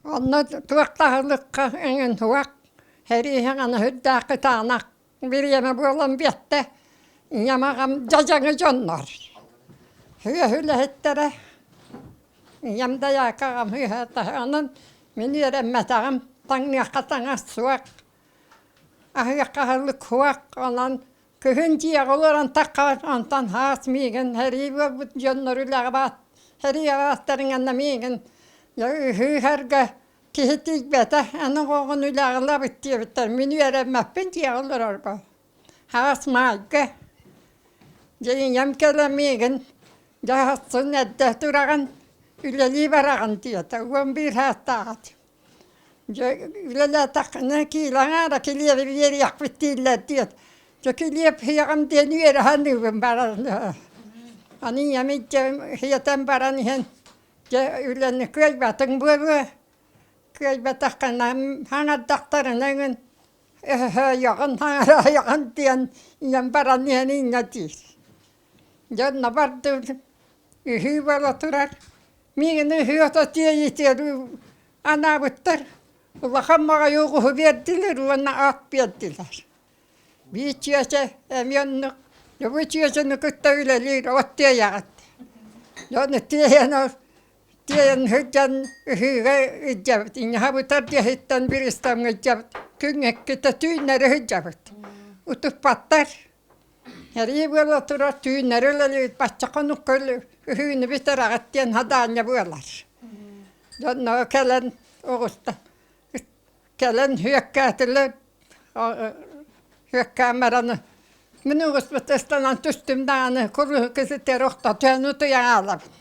Онно туох да аһылыкка эҥин суох, эриэһэҕэ сүрдээх кытаанах бириэмэ буолан биэртэ. Ийэм аҕам дьадьаҥы дьоннор. Үөһ үлэһиттэрэ. Ийэм дайаакка аҕам ыһыатаһанан мин үөрэммэтэҕим, таҥныахха таҥас суох, аһыахха аһылык суох, онон Күһүн дьиэҕэ олорон таххар, онтон хаас миигин сэрии буолбут дьоннор үлэҕэ баат сэриигэ бааттарын гына миигин ыһыыһарга киһи тиийбэтэ, аны оҕоҕун үлэҕэ ылабыт диэбиттэр, мин үөрэммэппин дьиэҕэ олорорго. Хаас маайга дьэ ийэм кэлэн миигин дьэ сарсын эрдэ тураҕын, үлэлии бараҕын диэтэ, 11 саастаах этим. Дьэ үлэлээтэххинэ киилэ аҥаара килиэби биэриэхпит дииллэр диэт, дьэ килиэп иһиэҕим диэн үөрэ саныыбын баран Аны ийэм иһиэтэн баран иһэн дьэ үлэни кыайбатыҥ буолуо, кыайбатаххына хаҥардахтарына эҥин өһөйөҕүн хаҥараайаҕын диэн ийэм баран иһэн инньэ диир. Дьэ онно бардым Үһүү буола турар. Миигин үһүү ото тиэйитигэр анаабыттар. Улахан баҕайы оҕуһу биэрдилэр уонна ат биэрдилэр. Биир чүөчэ эмиэ оннук. Дьэ бу чүөчэни кытта үлэлиир от тиэйэҕит. Дьону тиэйэн тиэйэн сылдьан ыһыыга илдьэбит. Инньэ диэһиттэн биристамҥа илдьэбит. Күн иккитэ түүннэри сылдьабыт. Утуппаттар. Эрии буола турар түүннэри үлэлиир бачча хонукка үһүүнү бүтэрэҕит диэн хадаанньа буолар. Дьонно кэлэн оҕуста кэлэн үөккээтилэр үөккээн баран мин оҕуспут ыстанан түстүм даҕаны куруһук ситэр охтотуон утуйан хаалабын.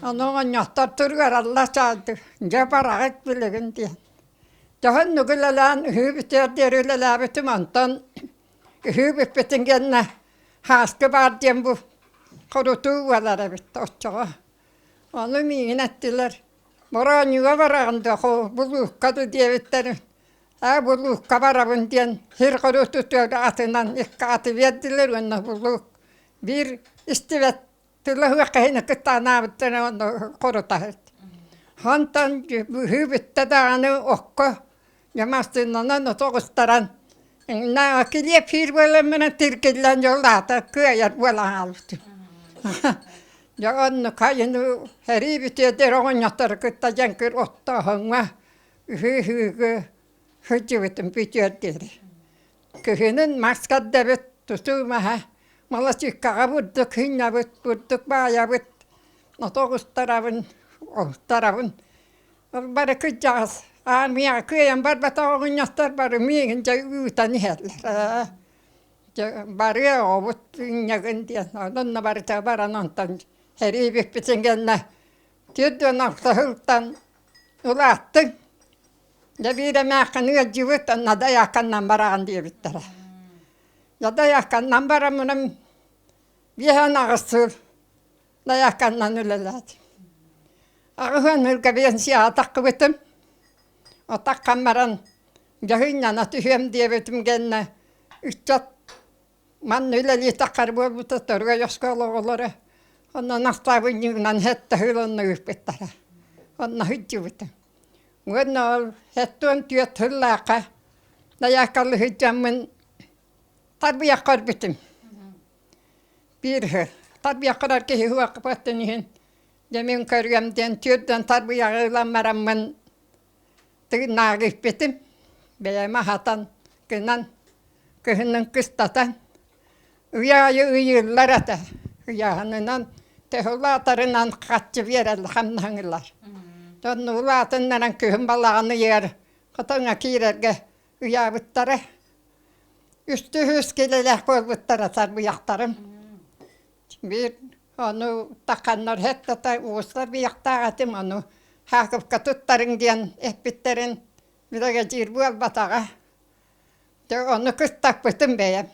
Ону оҕонньоттор туруораллар чаардыы дьэ бараҕыт билигин диэн. Төһөннүк үлэлээн үһүү бүтүөр диэри үлэлээбитим онтон Ыһыы бүппүтүн кэннэ һааскы баар диэн бу хорутуу буолар эбит оччоҕо. Ону миигин эттилэр, Бороонньуга бараҕын дуо, булуукка дуу диэбиттэр. Ээ булуукка барабын диэн сир хорутутугар атынан икки аты биэрдилэр уонна булуук биир истибэт тыла суох киһини кытта анаабыттара уонна хорутаһыт. Онтон быһыы бүттэ даҕаны окко дьэ массыынанан ото оҕустаран килиэп сиир буоламмынан тиргиллэн дьоллаата кыайар буолан хаалбытым. Дьэ оннук сайыны сэрии бүтүөр оҕонньоттору кытта дьэҥкир оттооһуҥҥа ыһыы-ыһыыгы сылдьыбытым бүтүөр диэри. Күһүнүн мас кэрдэбит, тутуу маһа, малачыыккаҕа бурдук сынньабыт, бурдук баайабыт, ото оҕустарабын, оҕустарабын. Ол бары кырдьаҕас аармыйаҕа кыайан барбатах оҕонньоттор бары миигин дьэ ыытан иһэллэр ээ. Дьэ барыа оҕобут ынньагын диэн, онно барыта баран онтон сэрии бүппүтүн кэннэ 46 сылтан улааттыҥ. Дьэ биир эмээххин ыалдьыбыт, онно дайаакканнан бараҕын диэбиттэрэ. Дьэ дайаакканнан бараммынан 58 сыл дайаакканнан үлэлээтим. 80 сылга биэнсийэҕэ таххыбытым. Отаххан баран дьаһыынньана түһүөм диэбитим гэннэ ыччат Манна үлэлии таххар буолбута Торуой оскуола оҕолоро онно настаабынньыгынан сэттэ сыл онно ыыппыттара. Онно сылдьыбытым. Уонна ол 74 сыллаахха дайаакалыы сылдьаммын тарбыйах көрбүтүм. Биир сыл. Тарбыйах көрөр киһи суох иһин дьэ мин көрүөм диэн түөрдэн тарбыйаҕы ылан бараммын Тыыннааҕы испитим, бэйэм аһатан, гынан, кыһынын кыстатан, ый аайы ыйыыллар этэ. Ыйааһынынан төһө улаатарынан харчы биэрэллэр, хамнаһыҥылар. Дьонно улаатыннаран күһүн балаҕан ыйыгар хотоҥҥо киирэргэ ыйаабыттара. Үстүү килэлээх буолбуттара сарбыйахтарым. Биир ону тахханнар һэттата уустар быйахтаах этим, ону Хаакыпка туттарыҥ диэн эппиттэрин бирэгэдьиир буолбатаҕа. Дьэ ону кыстаппытым бэйэм.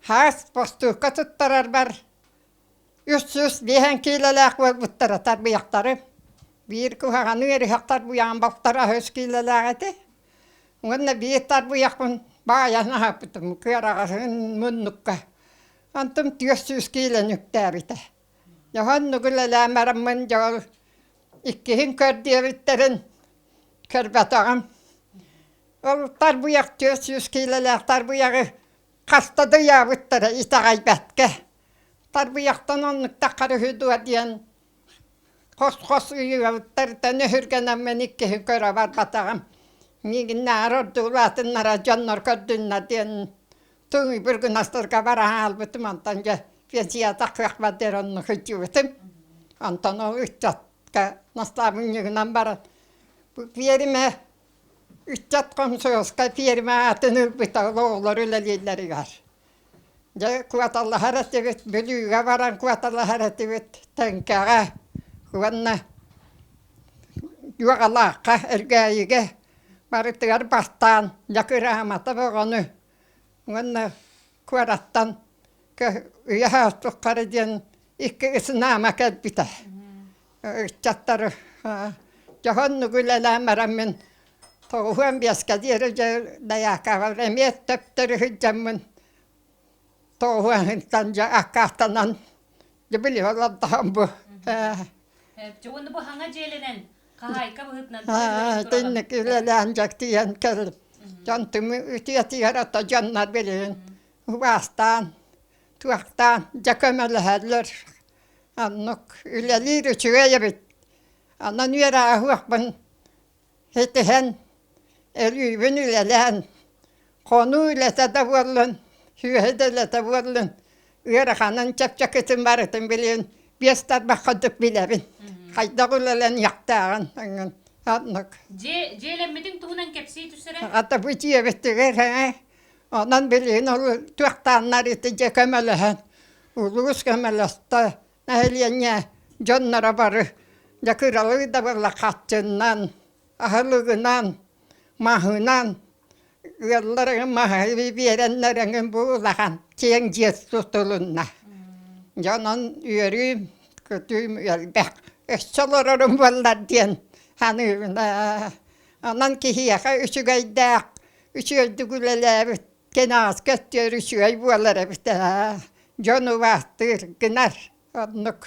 Хаас бостуукка туттарарбар 305 киилэлээх буолбуттара тарбыйахтарым. Биир куһаҕаны ыарыһах тарбыйаҕым балтараа үс киилэлээх этэ. Уонна биир тарбыйахпын баайан аһаппытым кыараҕаһын муннукка. Онтум 400 киилэни үктээбитэ. Дьоһон нугу үлэлээн бараммын дьол. Иккиһин көр диэбиттэрин көрбөтөҕүм. Ол тарбыйах 400 киилэлээх тарбыйаҕы хаста да ыйаабыттара итэҕэйбэткэ. Тарбыйахтан оннуктаххар үһү дуо диэн хос-хос ыйыабыттарыттан өһүргэнэммин иккиһин көрө барбатаҕым. Миигиннээҕэр ордук улаатыннара дьоннор көрдүннэр диэн туҥуйбур гынастарга бара хаалбытым. Онтон дьэ пенсията кыахпар диэри онно сылдьыбытым. Онтон ол ыччатка настаабынньыгынан баран бу пиэримэ ыччат хомсуоска пиэрмэ аатын ылбыта ол оҕолор үлэлииллэригэр. Дьэ куоталаһар этибит, Бүлүүгэ баран куоталаһар этибит Тэҥкэҕэ уонна Дьуоҕалаахха, Элгээйигэ барытыгар бастаан дьэ кыраамата бөҕөнү уонна куораттан үйэ ааспыппара диэн икки ысынаама кэлбитэ. Ыччаттар дьоһуннук үлэлээн бараммын 95-кэ диэри дьэ дайаакаҕа эмиэ төптөрү сылдьаммын тоҕуһуонтан дьэ аккаастанан дьэ били олордоһон бу Дьэ уонна бу хаҥа дьиэлэнэн хаһаайка быһыытынан Итинник үлэлээн дьэ тиийэн кэллим. Дьон түмү үтүөтүгэр ото дьоннор билигин убаастаан, туохтаан дьэ көмөлөһөллөр. Оннук үлэлиир үчүгэй эбит. Онон үөрээһиэхпин ситиһэн, өлүүбүн үлэлээн, хонуу үлэтэ да буоллун, сүөһү да үлэтэ буоллун, ыараханын, чэпчэкитин барытын билигин биэс тарбах курдук билэбин. Хайдах үлэлэниэхтээҕин эҥин оннук. Дьиэ дьиэлэммитиҥ туһунан кэпсии түс эрэ. Ата бу дьиэбитигэр ээ онон билигин ол туохтааннар ити дьэ көмөлөһөн улуус көмөлөстө нэһилиэнньэ дьонноро бары дьэ кыралыы да буолла хаччыннан аһылыгынан маһынан ыаллар маһы биэрэннэр эҥин бу улахан киэҥ дьиэ тутулунна дьонон үөрүүм көтүүм элбэх өссө олорорум буоллар диэн саныыбын онон киһиэхэ үчүгэйдээх үчүгэйдик үлэлээбит кэнэҕэски өттүгэр үчүгэй буолар эбит ээ дьон убаастыыр гынар оннук.